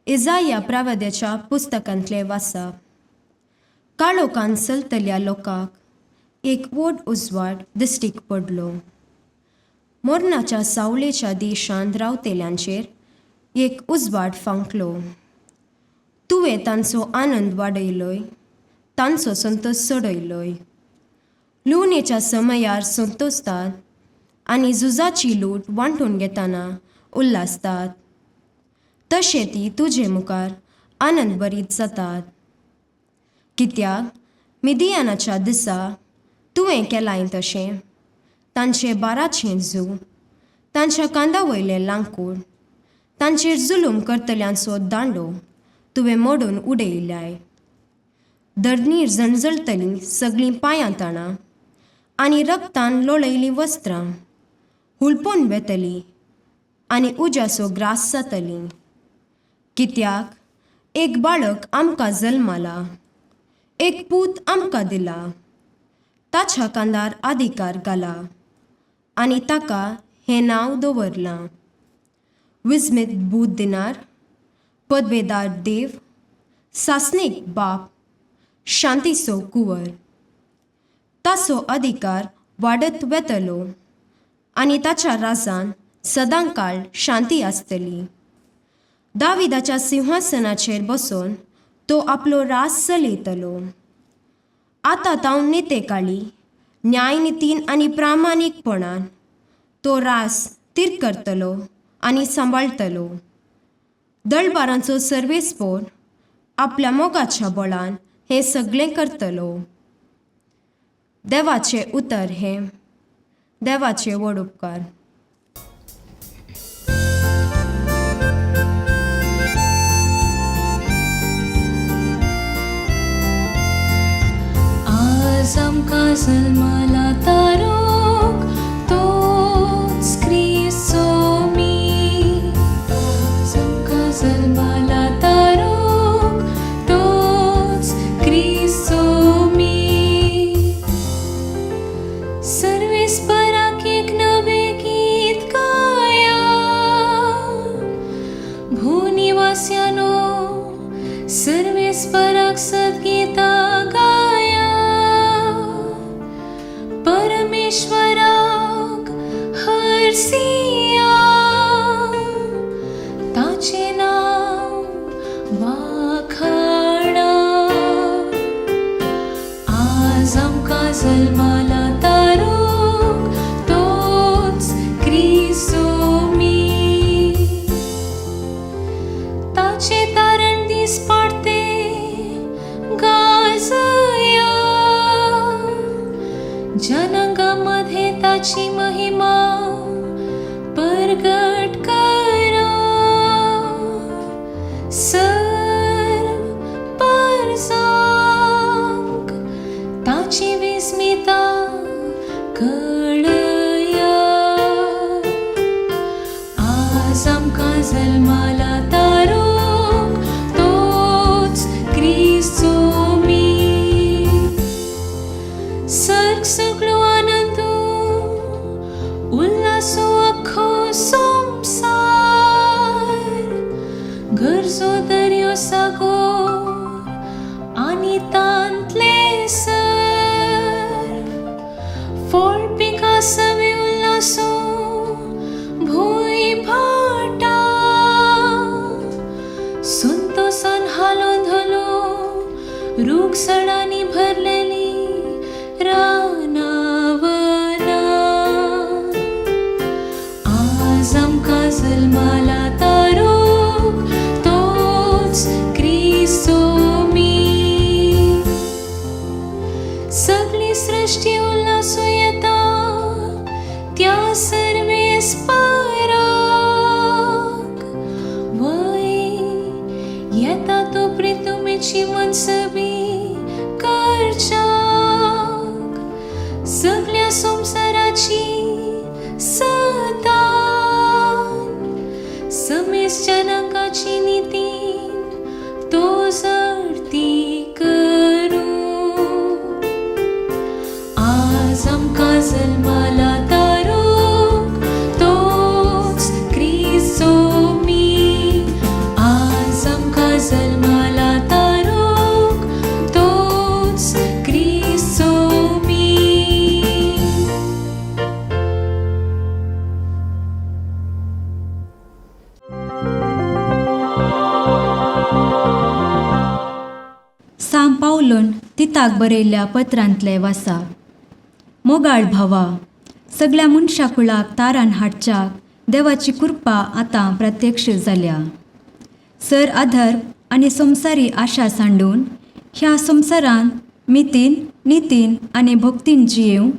इजाया प्रावद्याच्या पुस्तकांतलें वाचप. काळोखान चलतल्या लोकांक एक व्हड उजवाड दिश्टीक पडलो. मरणाच्या सावळेच्या देशांत रावतल्यांचेर एक उजवाड फांकलो. तुवें तांचो आनंद वाडयलोय, तांचो संतोश चडयलोय. लुवणेच्या समयार संतोसतात आनी झुजाची लूट वांटून घेतना उल्हासतात, तशें ती तुजे मुखार आनंद भरीत जातात. कित्याक मिदियानाच्या दिसा तुवें केलाय तशें तांचे बाराचें जू, तांच्या कांदा वयलें लांकूड, तांचेर जुलूम करतल्यांचो दांडो तुवें मोडून उडयल्याय. धरणीर झणझळटलीं सगळीं पांयां ताणां आनी रक्तान लोळयलीं वस्त्रां हुलपून वेतलीं आनी उज्याचो ग्रास जातलीं. कित्याक एक बाळक आमकां जल्माला, एक पूत आमकां दिला, ताच्या कांदार अधिकार घाला आनी ताका हें नांव दवरलां, विस्मीत बूद दिनार, पदवेदार देव, सासणीक बाप, शांतीचो कुंवर. ताचो अधिकार वाडत वेतलो आनी ताच्या राजान सदांकाळ शांती आसतली. दाविदाच्या सिंहासनाचेर बसून तो आपलो रास चलयतलो. आतां तावन नितेकाळी न्यायनितीन आनी प्रामाणीकपणान तो रास थीर करतलो आनी सांबाळटलो. दळबारांचो सर्वेस्पोर आपल्या मोगाच्या बळान हें सगळें करतलो. देवाचें उतर हें. देवाचे व्हड उपकार. आज आमकां जल्मला तारूक तोच क्रिस्तो मी. आज आमकां जल्मला तारूक तोच क्रिस्तो मी. सर्वेस्पराक एक नवें गीत गाया, भूनिवास्यानो सर्वेस्पराक सद्गीतां गाया. परमेश्वराक हरसिया, ताचें नांव वाखाणा. आज आमकां जल्मला तारूक तोच क्रिस्तो मी. ताचें तारण दीस पडते गाजया, जनांगामध्ये ताची महिमा परगट करा. सर्व परजांक ताची विस्मिता कळया. आज आमकां जल्मला तारूक तोच क्रिस्तो मी. सर्ग सगळो आनंद उल्हासो अख्खो संवसार, गरजो दर्यो सागोर आनी तांतले सर, फळ पिकां सवे उल्हासो भूंय भाटा, संतोसान हालोन धलो रूख सडांनी भरलेली रानावनां. आज आमकां जल्मला तारूक तोच क्रिस्तो मी. सगळी सृश्टी उल्हासो येता त्या सर्वेस्पराक, वय येता तो प्रितुमेची मनसबी करच्याक, सगळ्या संवसाराची सतान, समेस जनांगाची नितीन तो जडती करूं. जल्मला तारूक तोच क्रिस्तोमी. आज आमकां जल्मला तारूक तोच क्रिस्तोमी. सांव पावलून तिताक बरयल्ल्या पत्रांतले वासा. मोगाळ भावा, सगळ्या मनशा कुळाक तारान हाडच्याक देवाची कृपा आतां प्रत्यक्ष जाल्या. सर आधर आनी संवसारी आशा सांडून ह्या संवसारांत मितीन, नितीन आनी भक्तीन जियेवं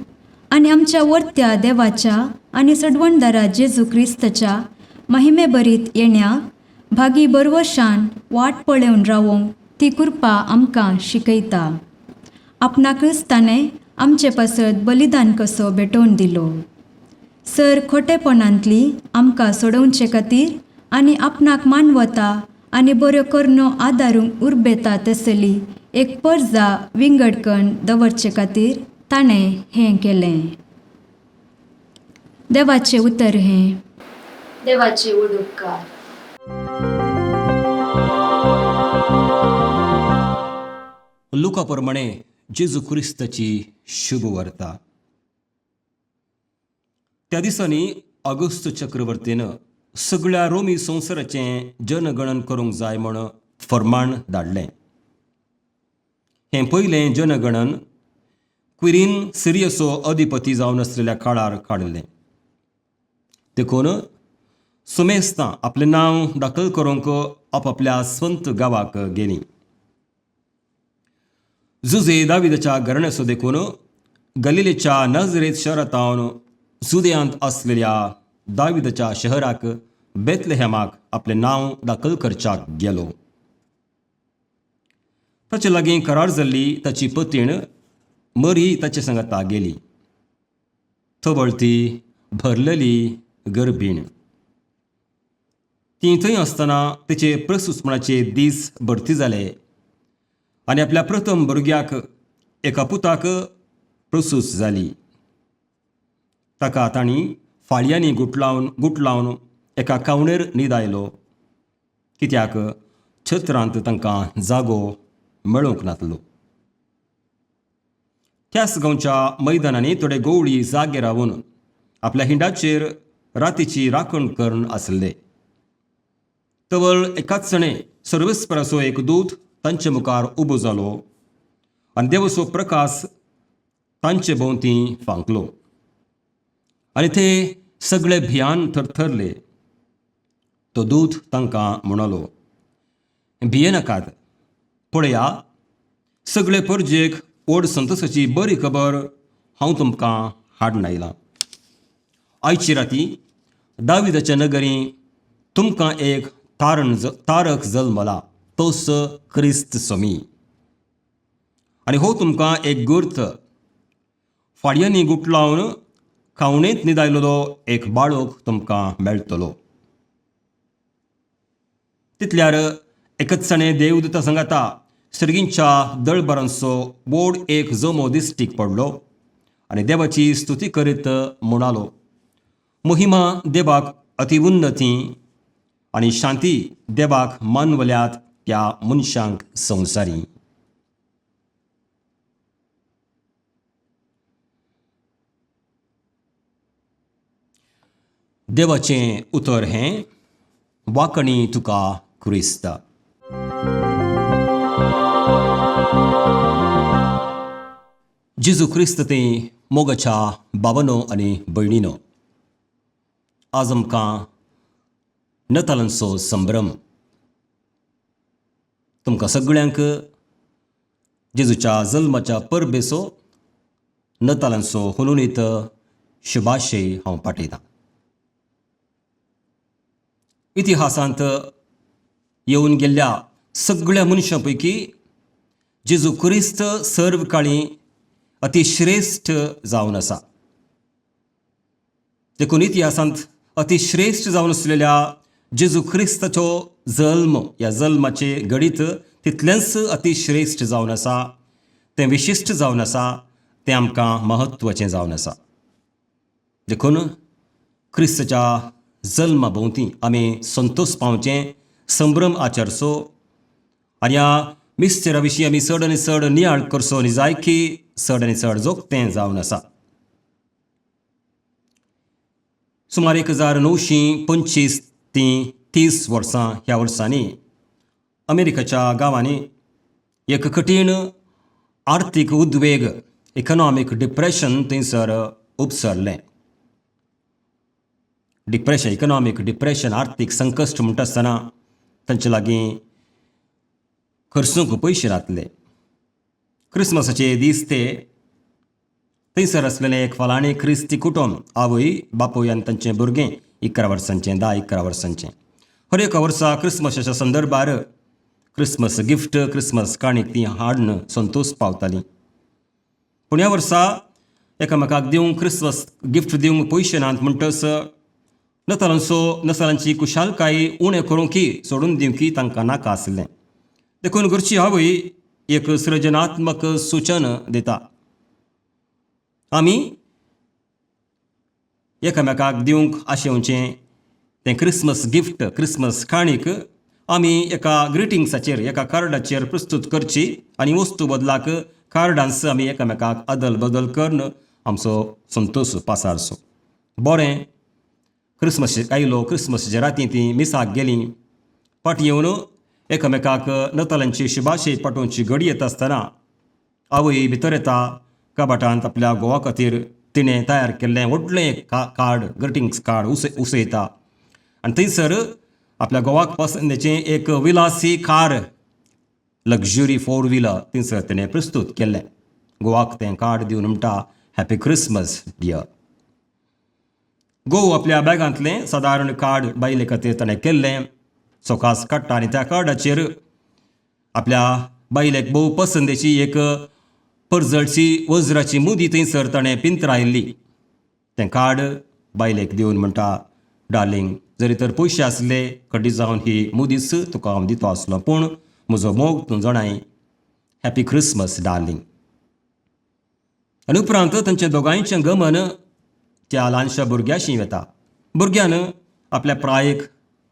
आनी आमच्या वर्त्या देवाच्या आनी सडवणदारा जेजू क्रिस्ताच्या महिमेभरीत येण्याक भागी बरवशान वाट पळोवन रावोंक ती कृपा आमकां शिकयता. आपणाकच ताणें आमचे पासत बलिदान कसो भेटोवन दिलो. सर खोटेपणांतली आमकां सोडोवचे खातीर आनी आपणाक मानवता आनी बऱ्यो करण्यो आदारूंक उर्बेता तसली एक परजा विंगडकण दवरचे खातीर ताणें हें केलें. देवाचें उतर हें. देवाचे उडुपकार. लुका प्रमाणे जेजू क्रिस्ताची शुभ वार्ता. त्या दिसांनी ऑगस्ट चक्रवर्तीन सगळ्या रोमी संवसाराचें जनगणन करूंक जाय म्हूण फर्माण धाडलें. हें पयलें जनगणन क्विरीन सिरियसो अधिपती जावन आसलेल्या काळार काडिल्लें. देखून सुमेस्तां आपलें नांव दाखल करूंक आपापल्या स्वंत गांवाक गेलीं. जुजे दाविदाच्या घराण्याचो देखून गलिलेच्या नजरेत शहरांत जुदयांत आसलेल्या दाविदाच्या शहराक बेतलेहॅमाक आपलें नांव दाखल करच्याक गेलो. ताचे लागीं करार जाल्ली ताची पतीण मरी ताचे सांगाता गेली. थबळ ती भरलेली गर्भीण. ती थंय आसतना तिचे प्रसुसपणाचे दीस भरती जाले आनी आपल्या प्रथम भुरग्याक एका पुताक प्रसूस जाली. ताका तांणी फाळयांनी गुटलावन गुटलावन एका कावणेर न्हिदायलो, कित्याक छत्रांत तांकां जागो मेळूंक नासलो. त्याच गांवच्या मैदानांनी थोडे गवळी जागे रावन आपल्या हिंडाचेर रातीची राखण करून आसले. तवळ एकाच सणे सर्वेस्पराचो एक दूत तांचे मुखार उबो जालो आनी देवाचो प्रकाश तांचे भोंवती फांकलो आनी ते सगळे भियान थरथरले. तो दूत तांकां म्हणालो, भियेनाकात, पळया सगळे परजेक व्हड संतोशाची बरी खबर हांव तुमकां हाडून आयलां. आयची राती दाविदाच्या नगरी तुमकां एक तारण तारक जल्मला, तोच क्रिस्त स्वामी. आनी हो तुमकां एक गुर्त, फाडयांनी गुटलावन खावणेंत न्हिदायलेलो एक बाळक तुमकां मेळटलो. तितल्यार एकच सणे देवदूता सांगाता सर्गींच्या दळबरांचो व्हड एक जमो दिश्टीक पडलो आनी देवाची स्तुती करीत म्हणालो, महिमा देवाक अतिउन्नती आनी शांती देवाक मानवल्यात त्या मनशांक संवसारी. देवाचें उतर हें वांकणी तुका क्रिस्त. जेजू क्रिस्त ते मोगाच्या बाबानो आनी भयणीनो, आज आमकां नतालांचो संभ्रम. तुमकां सगळ्यांक जेजूच्या जल्माच्या परबेचो नतालांचो हुनुनीत शुभाशय हांव पाठयतां. इतिहासांत येवन गेल्ल्या सगळ्या मनशां पैकी जेजू क्रिस्त सर्व काळी अतिश्रेश्ठ जावन आसा. देखून इतिहासांत अतिश्रेश्ठ जावन आसलेल्या जेजू क्रिस्ताचो जल्म ह्या जल्माचे घडीत तितलेंच अतिश्रेश्ठ जावन आसा, तें विशिश्ट जावन आसा, तें आमकां म्हत्वाचें जावन आसा. देखून क्रिस्ताच्या जल्मा भोंवती आमी संतोश पावचें, संभ्रम आचरचो आनी ह्या मिस्तेरा विशीं आमी चड आनी चड नियाळ करचो आनी जायकी चड आनी चड जोगतें जावन आसा. सुमार 1925 ती 30 वर्सां ह्या वर्सांनी अमेरिकाच्या गांवांनी एक कठीण आर्थीक उद्वेग, इकनॉमीक डिप्रेशन थंयसर उपसरलें. डिप्रेशन, इकनॉमीक डिप्रेशन, आर्थीक संकश्ट म्हणटा आसतना तांचे लागीं खर्चूंक पयशे नासले. क्रिसमसाचे दीस ते थंयसर आसलेलें एक फलाणें क्रिस्ती कुटुंब, आवय बापूय आनी तांचें भुरगें 11 वर्सांचें, 10-11 वर्सांचें, हर एका वर्सा क्रिसमसाच्या संदर्भार क्रिसमस गिफ्ट, क्रिसमस काणीक ती हाडून संतोश पावतालीं. पूण ह्या वर्सा एकामेकाक दिवंक क्रिसमस गिफ्ट दिवंक पयशे नात म्हणटच नतालांचो नसालांची कुशालकाय उणें करूंक सोडून दिवंक तांकां नाका आसलें. देखून घरची आवय एक सृजनात्मक सुचन दिता, आमी एकामेकाक दिवंक आशेवचें तें क्रिसमस गिफ्ट, क्रिसमस काणीक आमी एका ग्रिटिंग्साचेर, एका कार्डाचेर प्रस्तूत करची आनी वस्तू बदलाक कार्डांस आमी एकामेकाक अदल बदल करून आमचो संतोश पासारचो. बरें, क्रिसमस आयलो. क्रिसमसाच्या राती ती मिसाक गेलीं. फाटीं येवन एकामेकाक नतालांची शुभाशय पाठोवची घडी येता आसतना आवय भितर येता. कबाटांत आपल्या घोवा खातीर तिणें तयार केल्लें व्हडलें एक कार्ड, ग्रिटिंग्स कार्ड उसयता आनी थंयसर आपल्या घोवाक पसंदेचें एक विलासी कार, लक्झरी फोर व्हिलर थंयसर तिणें प्रस्तूत केल्लें. घोवाक तें कार्ड दिवन म्हणटा, हॅपी क्रिसमस डियर. घोव आपल्या बॅगांतलें सादारण कार्ड बायले खातीर ताणें केल्लें सकास काडटा आनी त्या कार्डाचेर आपल्या बायलेक भोव पसंदेची एक परजळची वज्राची मुदी थंयसर ताणें पिंतरायल्ली. तें कार्ड बायलेक दिवन म्हणटा, डार्लिंग, जरी तर पयशे आसले खड्डी जावन ही मुदीच तुका हांव दितो आसलो, पूण म्हजो मोग तूं जाणाय. Happy Christmas darling. आनी उपरांत तांचें दोगांयचें गमन त्या ल्हानशा भुरग्याशी वता. भुरग्यान आपल्या प्रायेक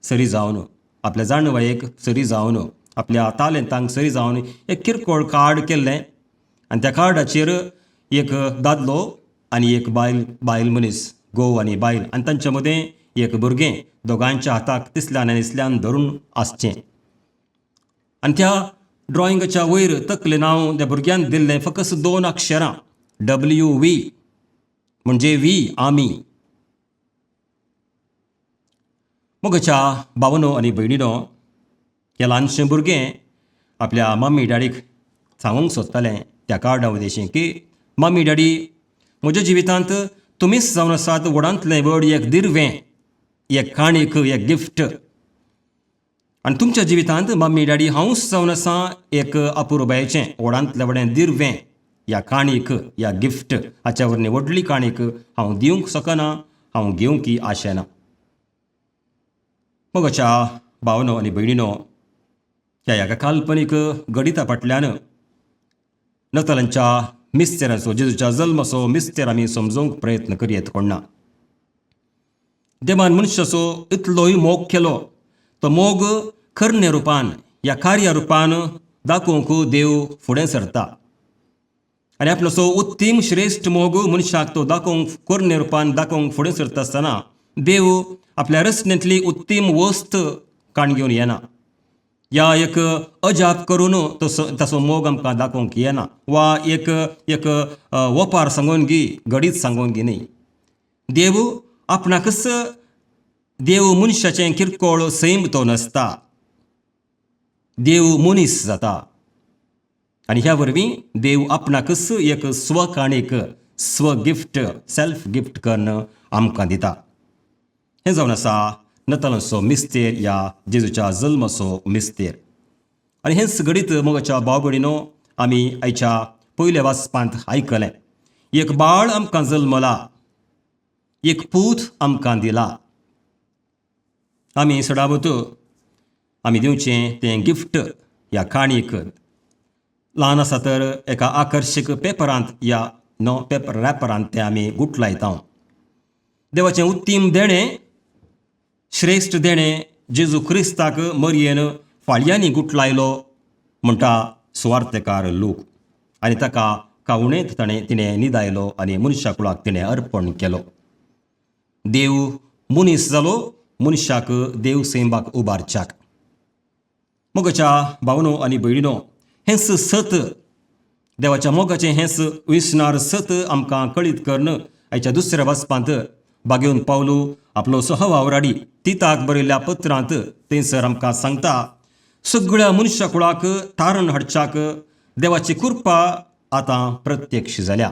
सरी जावन, आपल्या जाणवायेक सरी जावन, आपल्या तालेंतांक सरी जावन एक किरकोळ कार्ड केल्लें आनी त्या कार्डाचेर एक दादलो आनी एक बायल, बायल मनीस, घोव आनी बायल आनी तांचे मदें एक भुरगें दोगांयच्या हाताक तिसल्यान आनी इसल्यान धरून आसचें. आनी त्या ड्रॉइंगाच्या वयर तकले नांव त्या भुरग्यान दिल्लें फकत 2 अक्षरां, डब्ल्यू व्ही, म्हणजे व्ही आमी. मोगाच्या भावनो आनी भयणीनो, हें ल्हानशें भुरगें आपल्या मम्मी डॅडीक सांगूंक सोदतालें त्या कार्डा उदेशीं की मम्मी डॅडी, म्हज्या जिवितांत तुमीच जावन आसात व्हडांतलें व्हड एक दिर्वें, एक काणीक, एक गिफ्ट. आनी तुमच्या जिवितांत मम्मी डॅडी हांवूच जावन आसा एक अपुरबायेचें व्हडांतलें व्हडें दिर्वें, ह्या काणीक, ह्या गिफ्ट. हाच्या वरवीं व्हडली काणीक हांव दिवंक शकना, हांव घेवंक आशेना. मोगाच्या भावनो आनी भयणीनो, ह्या एका काल्पनीक गणिता फाटल्यान नतालांच्या मिस्तेराचो, जेजूच्या जल्माचो मिस्तेर आमी समजूंक प्रयत्न करयेत कोण ना. देवान मनशाचो इतलोय मोग केलो, तो मोग करणे रुपान ह्या कार्य रुपान दाखोवंक देव फुडें सरता आनी आपलोसो उत्तीम श्रेश्ठ मोग मनशाक तो दाखोवंक करणे रुपान दाखोवंक फुडें सरता आसतना देव आपल्या रचनेंतली उत्तीम वस्त काण घेवन येना, या एक अजाप करून तो ताचो मोग आमकां दाखोवंक येना, वा एक एक ओपार सांगून गी, घडीत सांगून गी न्ही. देव आपणाकच देव मनशाचें किरकोळ सैम तो नासता, देव मनीस जाता आनी ह्या वरवीं देव आपणाकच एक स्वकाणीक, स्व गिफ्ट, सेल्फ गिफ्ट करून आमकां दिता. हें जावन आसा नतालांचो मिस्तेर, ह्या जेजूच्या जल्माचो मिस्तेर. आनी हेंच घडीत मोगाच्या भाव भयणीनो आमी आयच्या पयल्या वाचपांत आयकलें. एक बाळ आमकां जल्मला, एक पूत आमकां दिला. आमी सडावत आमी दिवचें तें गिफ्ट ह्या काणीक ल्हान आसा तर एका आकर्शीक पेपरांत या नो पेपर रॅपरांत तें आमी गुटलायता. देवाचें उत्तीम देणें, श्रेश्ठ देणें जेजू क्रिस्ताक मरयेन फाळयांनी गुटलायलो म्हणटा सुवार्थकार लोक आनी ताका कावणेंत ताणें तिणें निदायलो आनी मनशा कुळाक तिणें अर्पण केलो. देव मनीस जालो मनशाक देव सैमाक उबारच्याक. मोगाच्या भावनो आनी भयणीनो, हेंच सत, देवाच्या मोगाचें हेंच विसणार सत आमकां कळीत करून आयच्या दुसऱ्या वाचपांत बागेवन पावलू आपलो सहवावराडी तिताक बरयल्ल्या पत्रांत थंयसर आमकां सांगता, सगळ्या मनशा कुळाक तारण हाडच्याक देवाची कृपा आतां प्रत्यक्ष जाल्या.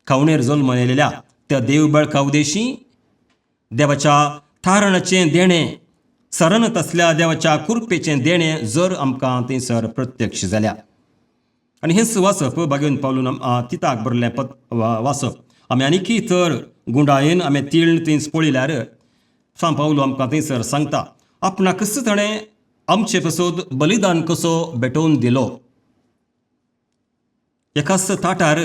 खावणेर जल्म येयलेल्या त्या देव बळका उदेशी देवाच्या थारणाचें देणें, सरनत आसल्या देवाच्या कृपेचें देणें जर आमकां थंयसर प्रत्यक्ष जाल्या. आनी हेंच वाचप बागेवन पावलून तिताक बरयल्लें वाचप आमी आनीकय तर गुंडायेन आमी तीळ थंयच पळयल्यार सांव पावलू आमकां थंयसर सांगता आपणाकच ताणें आमचे पसत बलिदान कसो भेटोवन दिलो. एकाच ताटार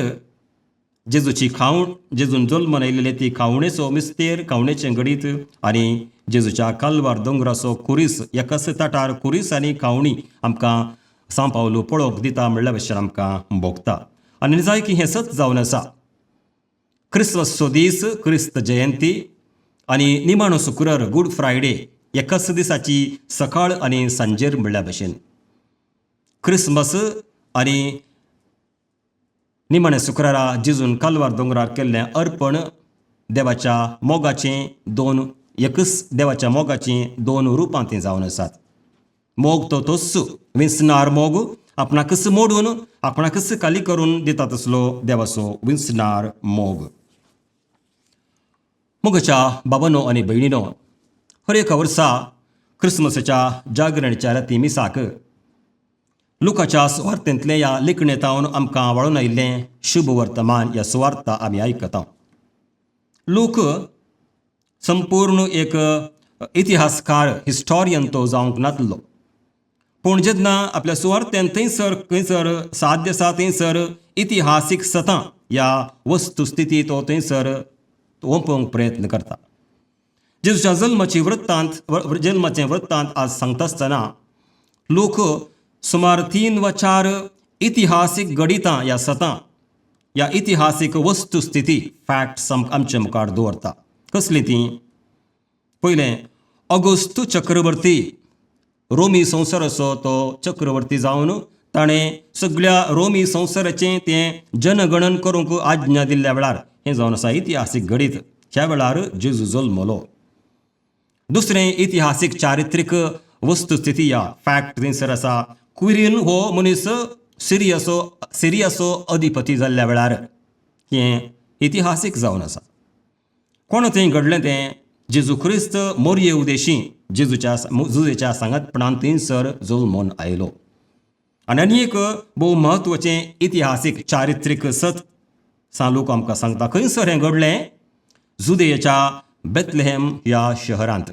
जेजूची खावण, जेजून जल्मान आयिल्ली ती खावणेचो मिस्तेर, खावणेचें घडीत आनी जेजूच्या कालवार दोंगराचो खुरीस, एकाच ताटार खुरीस आनी खावणी आमकां सांव पावलू पळोवंक दिता म्हणल्या भशेन आमकां भोगता. आनी निजाय की हें सत जावन आसा. क्रिसमसचो दीस, क्रिस्त जयंती आनी निमाणो शुक्रार गूड फ्रायडे एकाच दिसाची सकाळ आनी सांजेर म्हणल्या भशेन. क्रिसमस आनी निमाण्या शुक्रारा जेजून कालवार दोंगरार केल्लें अर्पण देवाच्या मोगाचें दोन एकच देवाच्या मोगाचीं दोन रुपां तीं जावन आसात. मोग तो तोच विंचणार मोग, आपणाकच मोडून आपणाकच खाली करून दिता तसलो देवाचो विंचणार मोग. मोगाच्या बाबानो आनी भयणीनो, हर एका वर्सा क्रिसमसाच्या जागरणच्या राती मिसाक लुकाच्या सुवार्थेंतलें ह्या लिखणेंत आमकां वाळून आयिल्लें शुभ वर्तमान ह्या सुवार्ता आमी आयकता. लूक संपूर्ण एक इतिहासकार, हिस्टोरियन तो जावंक नासलो, पूण जेन्ना आपल्या सुवार्थेन थंयसर खंयसर साध्य आसा थंयसर इतिहासीक सतां ह्या वस्तुस्थिती तो थंयसर ओंपोवंक प्रयत्न करता. जेजूच्या जल्माची वृत्तांत, जल्माचें वृत्तांत आज सांगता आसतना लोक सुमार 3 वा 4 इतिहासीक घडितां ह्या सतां ह्या इतिहासीक वस्तुस्थिती फॅक्ट्स आमचे मुखार दवरता. कसलीं तीं? पयलें, ऑगस्ट चक्रवर्ती, रोमी संवसाराचो तो चक्रवर्ती जावन ताणें सगळ्या रोमी संवसाराचें तें जनगणन करूंक आज्ञा दिल्ल्या वेळार हें जावन आसा इतिहासीक घडीत. ह्या वेळार जेजू जल्मलो. दुसरें इतिहासीक चारित्रीक वस्तुस्थिती ह्या फॅक्ट थंयसर आसा, क्विरीन हो मनीस सिरियाचो अधिपती जाल्ल्या वेळार हें इतिहासीक जावन आसा. कोण थंय घडलें तें? जेजू क्रिस्त मोरये उदेशी जेजूच्या जुजेच्या सांगातपणान थंयसर जल्मून आयलो. आनी आनी एक भोव म्हत्वाचें इतिहासीक चारित्रीक सत सांव लूक आमकां सांगता. खंयसर हें घडलें? जुदेयाच्या बेथलेहेम ह्या शहरांत.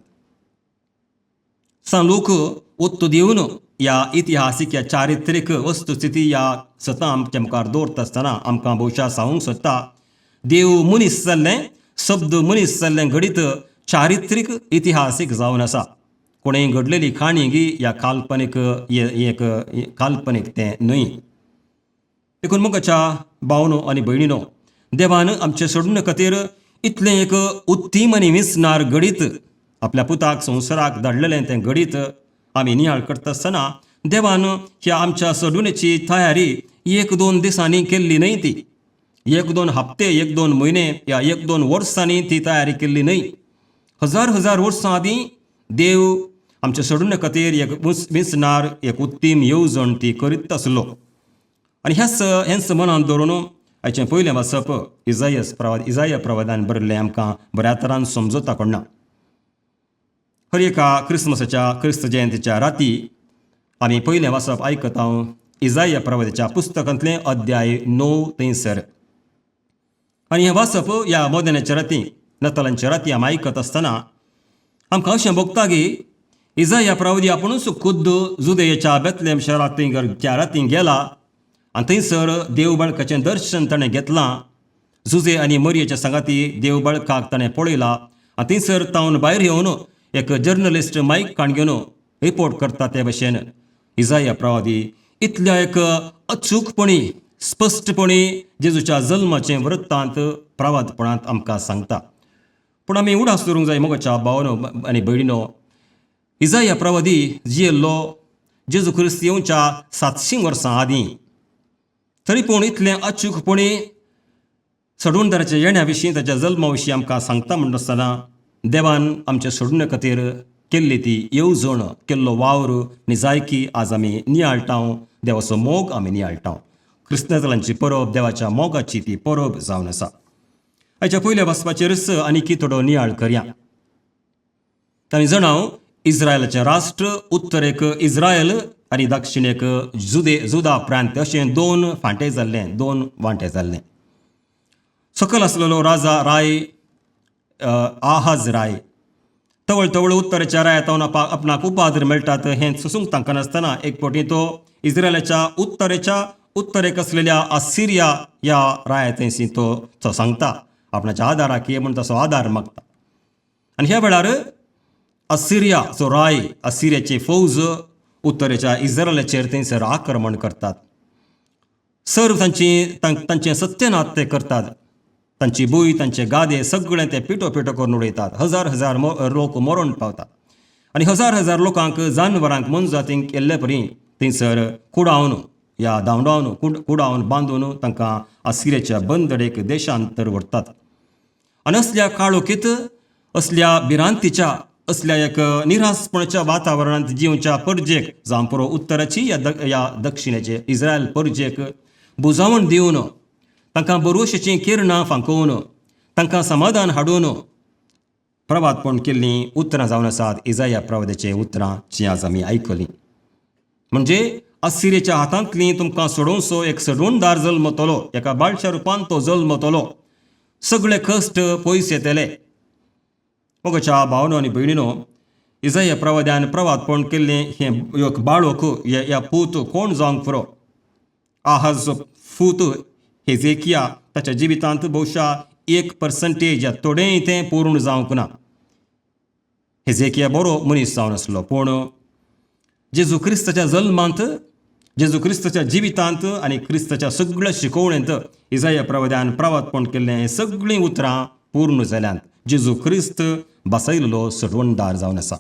सांव लूक ओत्तो दिवन ह्या इतिहासीक ह्या चारित्रीक वस्तुस्थिती ह्या सतां आमच्या मुखार दवरता आसतना आमकां भोवशा सांगूंक सोदता, देव मनीस जाल्लें, शब्द मनीस जाल्लें घडीत चारित्रीक इतिहासीक जावन आसा. कोणें घडलेली काणी गी ह्या काल्पनीक एक काल्पनीक तें न्हय. देखून मोगाच्या भावनो आनी भयणीनो, देवान आमचे सोडणे खातीर इतलें एक उत्तीम आनी विंचणार घडीत आपल्या पुताक संवसाराक धाडलेलें तें घडीत आमी नियाळ करता आसतना देवान ह्या आमच्या सोडणेची तयारी 1-2 दिसांनी केल्ली न्हय. ती 1-2 हप्ते, 1-2 म्हयने या 1-2 वर्सांनी ती तयारी केल्ली न्हय. हजार हजार वर्सां आदीं देव आमच्या सोडणे खातीर एक विंचणार एक उत्तीम येवजण ती करीत आसलो. आनी हेंच मनांत दवरून आयचें पयलें वाचप इजाय प्रवादान बरयल्लें आमकां बऱ्या तरान समजता कोणा. हर एका क्रिसमसाच्या क्रिस्त जयंतीच्या राती आमी पयलें वाचप आयकता इजाय प्रवादाच्या पुस्तकांतलें अध्याय 9 थंयसर. आनी हें वाचप ह्या मोदेनाच्या राती, नातालांच्या राती आमी आयकत आसतना आमकां अशें भोगता की इजाया प्रवादी आपुणूच खुद्द जुदेयाच्या बेथलेहेम शहरांत थंय त्या राती गेला आनी थंयसर देव बाळकाचें दर्शन ताणें घेतलां. जुजे आनी मरयेच्या सांगाती देव बाळकाक ताणें पळयला आनी थंयसर तावन भायर येवन एक जर्नलिस्ट मायक काण घेवन रिपोर्ट करता ते भशेन इजाया प्रवादी इतल्या एक अचूकपणी स्पश्टपणी जेजूच्या जल्माचें वृत्तांत प्रवादपणांत आमकां सांगता. पूण आमी उडास दवरूंक जाय मोगाच्या भावनो आनी भयणीनो, इजाया प्रवादी जियेल्लो जेजू क्रिस्त येवच्या 700 वर्सां आदीं, तरी पूण इतलें अचूकपणी सोडूनदाराच्या येण्या विशीं ताच्या जल्मा विशीं आमकां सांगता म्हणटा आसतना देवान आमच्या सोडणे खातीर केल्ली ती येवजण, केल्लो वावर निजायकी आज आमी नियाळटा, देवाचो मोग आमी नियाळटा. क्रिस्तांची परब देवाच्या मोगाची ती परब जावन आसा. हाच्या पयल्या वाचपाचेरच आनीक थोडो नियाळ करया. तांणी जाणाव इस्रायलाचें राष्ट्र उत्तरेक इस्रायल आनी दक्षिणेक जुदे जुदा प्रांत अशें दोन फांटे जाल्ले, दोन वांटे जाल्ले. सकयल आसलेलो राजा राय आहाज राय तवळ तवळ उत्तरेच्या रायातावन आपणाक उपाद्र मेळटात हें सोसूंक तांकां नासतना एक फावटी तो इस्रायलाच्या उत्तरेच्या उत्तरेक आसलेल्या आसिरिया ह्या राया थंयसी तो सांगता आपणाच्या आदाराक ये म्हूण तसो आदार मागता. आनी ह्या वेळार असिरियाचो राय, असिरियाची फौज उत्तरेच्या इस्रायलाचेर थंयसर आक्रमण करतात. सर्व तांची तांचें सत्यनाथ ते करतात, तांची भूंय, तांचे गादे सगळें ते पिठो पिठो करून उडयतात. हजार हजार लोक मरण पावतात आनी हजार हजार लोकांक, जानवरांक, मोनजातींक केल्ले परी थंयसर कुडावन या धांवडावन कुडावन बांदून तांकां आसिरियाच्या बंदडेक देशांतर व्हरतात. आनी असल्या काळोखीत, असल्या भिरांतीच्या, असल्या एक निरासपणाच्या वातावरणांत जिवच्या परजेक, जावं पुरो उत्तराची या या दक्षिणेचे इस्रायल परजेक बुजावण दिवन, तांकां बरोवशेचीं किरणां फांकोवन, तांकां समाधान हाडून प्रवादपण केल्लीं उतरां जावन आसात इजाया प्रवादाचीं उतरां जीं आज आमी आयकलीं. म्हणजे असिरेच्या हातांतलीं तुमकां सोडोवचो एक सडवणदार जल्मतलो, एका बाळशा रुपान तो जल्मतलो, सगळे कश्ट पयस येतले. मोगाच्या भावनो आनी भयणीनो, इजाया प्रवाद्यान प्रवादपण केल्लें हें एक बाळक ह्या पूत कोण जावंक पुरो. आहाज फूत हेजेकिया ताच्या जिवितांत बहुशा 1% या थोडेंय तें पूर्ण जावंक ना. हेजेकिया बरो मनीस जावन आसलो, पूण जेजू क्रिस्ताच्या जल्मांत, जेजू क्रिस्ताच्या जिवितांत आनी क्रिस्ताच्या सगळ्या शिकोवणेंत इजाया प्रवाद्यान प्रवादपण केल्लें हें सगळीं उतरां पूर्ण जाल्यांत. जेजू क्रिस्त बसयल्लो सडवणदार जावन आसा.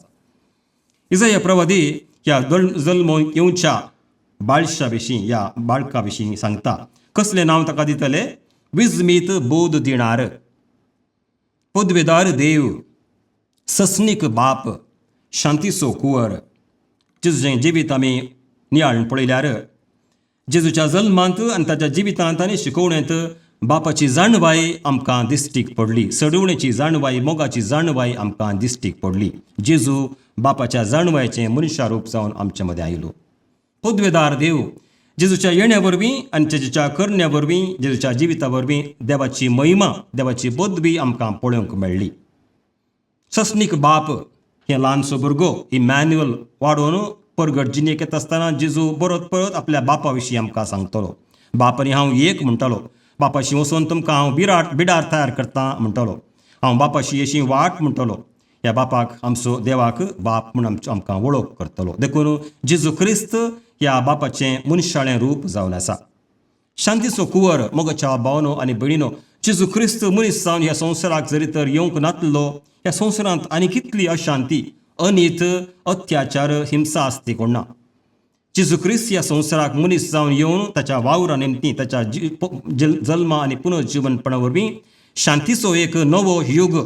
इजाया प्रवादी ह्या जल्म येवच्या बाळशा विशीं, ह्या बाळका विशीं सांगता. कसलें नांव ताका दितले? विजमीत बोध दिणार, पदवेदार देव, सस्नीक बाप, शांतीचो कुंवर. जेजूचें जिवीत आमी नियाळून पळयल्यार जेजूच्या जल्मांत आनी ताच्या जिवितांत आनी शिकोवणेंत बापाची जाणवाय आमकां दिश्टीक पडली. सडवणेची जाणवाय, मोगाची जाणवाय आमकां दिश्टीक पडली. जेजू बापाच्या जाणवायचें मनशारूप जावन आमचे मदें आयलो. पदवेदार देव जेजूच्या येण्या वरवीं आनी जेजूच्या करण्या वरवीं, जेजूच्या जिविता वरवीं देवाची महिमा, देवाची पदवी आमकां पळोवंक मेळ्ळी. सस्नीक बाप हें ल्हानसो भुरगो इमॅन्युअल वाडोवन परगट जिणेक येता आसतना जेजू परत परत आपल्या बापा विशीं आमकां सांगतलो. बाप आनी हांव एक म्हणटालो. बापाशी वचून तुमकां हांव बिडार तयार करता म्हणटालो. हांव बापाशी अशी वाट म्हणटलो. ह्या बापाक, आमचो देवाक बाप म्हूण आमकां वळख करतलो. देखून जेजू क्रिस्त ह्या बापाचें मनशाळें रूप जावन आसा. शांतीचो कुंवर. मोगाच्या भावनो आनी भयणीनो, जेजू क्रिस्त मनीस जावन ह्या संवसाराक जरी तर येवंक नातलो, ह्या संवसारांत आनी कितली अशांती, अनीत, अत्याचार, हिंसा आसती कोण ना. जेजू क्रिस्त ह्या संवसाराक मनीस जावन येवन ताच्या वावरा निमतीं, ताच्या जल्मा आनी पुनर्जिवनपणा वरवीं शांतीचो एक नवो युग,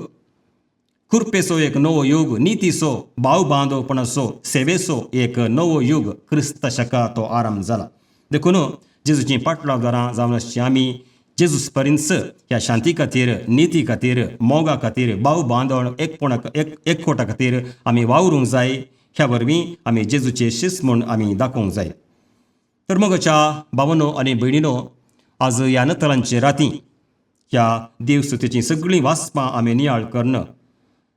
कृपेचो एक नवो युग, नितीचो, भाव बांदवपणाचो, सेवेचो एक नवो युग क्रिस्त शका तो आरंभ जाला. देखून जेजूचीं पाटलावदारां जावन आसची आमी जेजूस परिंस ह्या शांती खातीर, निती खातीर, मोगा खातीर, भाव बांदवण, एकपणा, एकवटा खातीर आमी वावरूंक जाय. ह्या वरवीं आमी जेजूचे शिस्त म्हूण आमी दाखोवंक जाय. तर मोगाच्या भावानो आनी भयणीनो, आज ह्या नतलांचे राती ह्या देवस्तुतीचीं सगळीं वाचपां आमी नियाळ करून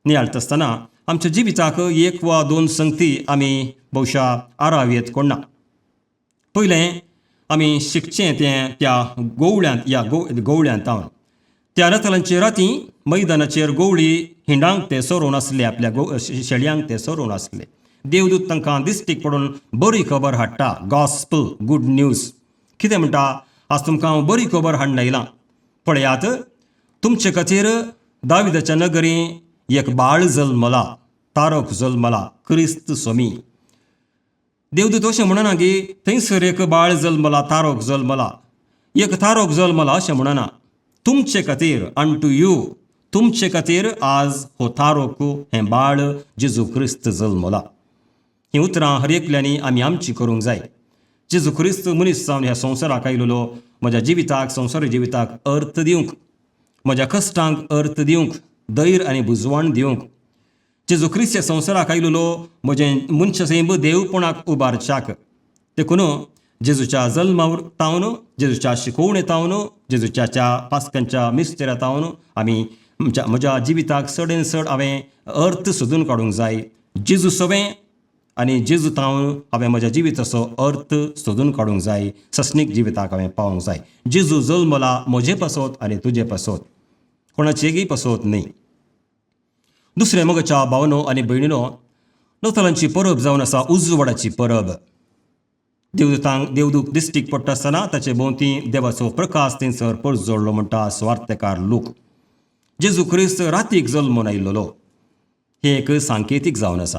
नियाळटा आसतना आमच्या जिविताक एक वा दोन संगती आमी बहुशा आराव येत कोण ना. पयलें आमी शिकचें तें त्या गोवळ्यांत, ह्या गोवळ्यांत हांव त्या नातालांचे राती मैदानाचेर गोवळी हिंडांक ते सरोवन आसले, आपल्या गो शेळयांक ते सरोवन आसले. देवदूत तांकां दिश्टीक पडून बरी खबर हाडटा, गॉस्पल, गूड न्यूज. कितें म्हणटा? आज तुमकां हांव बरी खबर हाडून आयलां. पळयात, तुमचे खातीर दाविदाच्या नगरी एक बाळ जल्मला, तारक जल्मला, क्रिस्त स्वामी. देवदूत अशें म्हणना की थंयसर एक बाळ जल्मला, तारक जल्मला, एक तारक जल्मला अशें म्हणना. तुमचे खातीर, अंटू you, तुमचे खातीर आज हो तारक, हें बाळ जेजू क्रिस्त जल्मला. हीं उतरां हर एकल्यांनी आमी आमची करूंक जाय. जेजू क्रिस्त मनीस जावन ह्या संवसाराक आयलेलो म्हज्या जिविताक, संवसारी जिविताक अर्थ दिवंक, म्हज्या कश्टांक अर्थ दिवंक, धैर्य आनी बुजवण दिवंक. जेजू क्रिस्त ह्या संवसाराक आयलेलो म्हजें मनशासैब देवपणाक उबारच्याक. देखून जेजूच्या जल्मा तावन, जेजूच्या शिकोवणे तावन, जेजूच्या त्या पास्कांच्या मिस्तेरा तावन आमी म्हज्या जिविताक चड आनी चड हांवें अर्थ सोदून काडूंक जाय. जेजू सवें आनी जेजू तावन हांवें म्हज्या जिविताचो अर्थ सोदून काडूंक जाय. सस्नीक जिविताक हांवें पावोंक जाय. जेजू जल्मला म्हजे पासत आनी तुजे पासत, कोणाचेगीय पासत न्हय. दुसरें, मोगाच्या भावनो आनी भयणीनो, नवतलांची परब जावन आसा उजवाडाची परब. देवदूतांक देवदूत दिश्टीक पडटा आसतना ताचे भोंवती देवाचो प्रकाश थंयसर परजळ्ळो म्हणटा स्वार्थकार लोक. जेजू क्रिस्त रातीक जल्मून आयिल्लो हें एक सांकेतीक जावन आसा.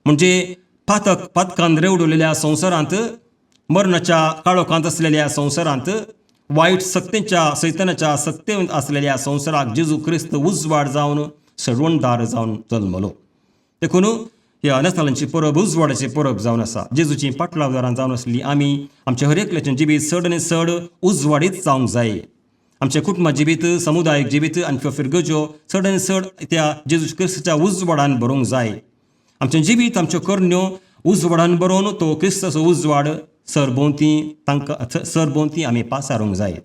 म्हणजे पातक पातकान रेवडवलेल्या संवसारांत, मरणाच्या काळोखांत आसलेल्या संवसारांत, वायट सक्तेच्या सैतनाच्या सक्तेंत आसलेल्या संवसाराक जेजू क्रिस्त उजवाड जावन, सडवणदार जावन जल्मलो. देखून ह्या नातालांची परब उजवाडाची परब जावन आसा. जेजूची पाटलावदारां जावन आसली आमी आमच्या हर एकल्याचें जिवीत चड आनी चड उजवाडीत जावंक जाय. आमचें कुटुंबा जिवीत, समुदायीक जिवीत आनी फिरगज्यो चड आनी चड त्या जेजू क्रिस्ताच्या उजवाडान भरूंक जाय. आमचें जिवीत, आमच्यो करण्यो उजवाडान बरोवन तो क्रिस्ताचो उजवाड सरभोंवती तांकां, सरभोंवती आमी पासारूंक जाय.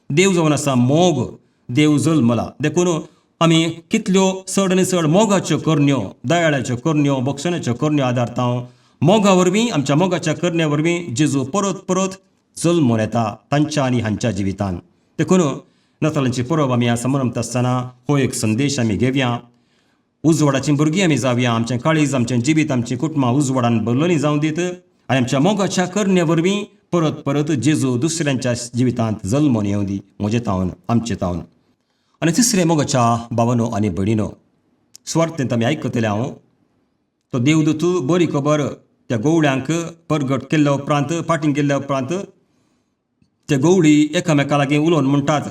देव जावन आसा मोग, देव जल्मला. देखून आमी कितल्यो चड आनी चड मोगाच्यो करण्यो, दयाळाच्यो करण्यो, बक्षणाच्यो करण्यो आदारता. मोगा वरवीं, आमच्या मोगाच्या करण्या वरवीं जेजू परत परत जल्मून येता तांच्या आनी हांच्या जिवितान. देखून नातालांची परब आमी आज समरमता आसतना हो एक संदेश आमी घेवया. उजवाडाचीं भुरगीं आमी जावया. आमचें काळीज, आमचें जिवीत, आमचीं कुटुंबां उजवाडान भरलेलीं जावं दीत आनी आमच्या मोगाच्या करणे वरवीं परत परत जेजू दुसऱ्यांच्या जिवितांत जल्मून येवं दी, म्हजे तावन, आमचे तावन. आनी तिसरें, मोगाच्या भावानो आनी भयणीनो, सुवार्थेंत आमी आयकतले हांव तो देवदूत बरी खबर त्या गवळ्यांक परगट केल्ल्या उपरांत, फाटीं गेल्ल्या उपरांत ते गवळी एकामेका लागीं उलोवन म्हणटात,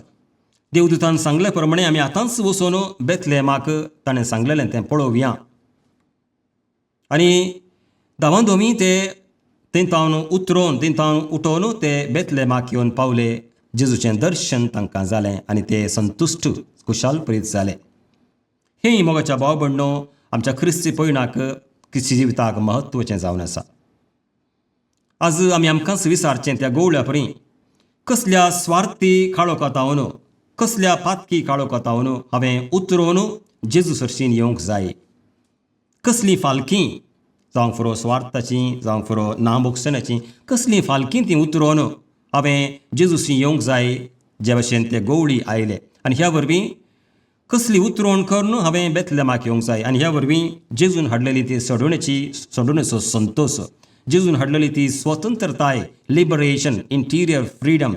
देवदूतान सांगले प्रमाणे आमी आतांच वचून बेतलेमाक ताणें सांगलेलें तें पळोवया. आनी धांवाधोमी ते थंय तावन उतरोवन, थंय तावन उठोवन ते बेतलेमाक येवन पावले. जेजूचें दर्शन तांकां जालें आनी ते संतुश्ट, खुशालप्रीत जाले. हें मोगाच्या भाव भयणो आमच्या क्रिस्ती पयणाक, क्रिस्ती जिविताक म्हत्वाचें जावन आसा. आज आमी आमकांच विचारचें त्या गोवळ्या परी, कसल्या स्वार्थी काळोखातावन, कसल्या पातकी काळोखातावन हांवें उतरोवन जेजू सरशीन येवंक जाय? कसली फालकी जावंक फुरो स्वार्थाची, जावंक फुरो ना भोगसण्याची, कसली फालकी ती उतरोवन हांवें जेजूशी येवंक जाय, जे भशेन ते गवळी आयले? आनी ह्या वरवीं कसली उतरोवण करून हांवें बेतलेमाक येवंक जाय? आनी ह्या वरवीं जेजून हाडलेली ती सोडवणेची, सोडवणेचो संतोश, जेजून हाडलेली ती स्वतंत्रताय, लिबरेशन, इंटिरियर फ्रिडम,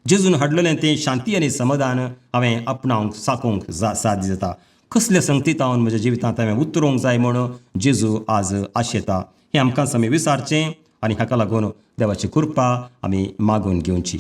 जेजून हाडलेलें तें शांती आनी समाधान हांवें आपणावंक साकोवंक साध्य जाता. कसल्या संगतीतावन म्हज्या जिवितांत हांवें उतरोवंक जाय म्हूण जेजू आज आशेता, हें आमकांच आमी विचारचें आनी हाका लागून देवाची कृपा आमी मागून घेवची.